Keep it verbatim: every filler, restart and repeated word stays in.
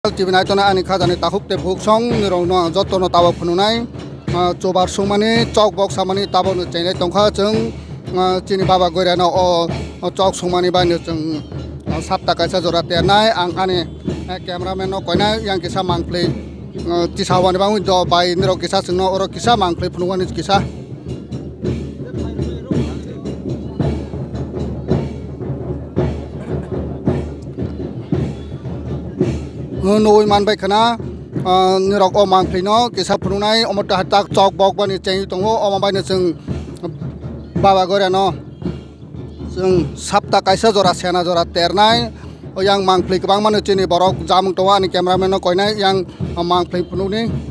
T V naitongnai ani khajani takhuk tei bukhuk song nirokno jotono tabok phunuknai, ah, chubar sungmani, chok bok samani tabokno chenglai tongkha chwng, ah, chini baba goirano o, o chok sungmani baino chwng, ah, sapta kaisa jora ternai. Ang ani, eh, cameraman no koinai yang kisa mangpli, ah, tisa hwnwi bangwi do bai nirok kisa chwngno oro kisa mangpli phunukmani kisa. Nugwi manbai khna, ah, nirok o mangpli no kisa phunuknai omo ta tak chok bok bani chengwi tongo, omo baino chwng baba goirano chwng sapta kaisa jora sena jora ternai. O yang mangpli kwbangmano chini borok jamung tongo, ani cameraman no koinai yang mangpli phunukni.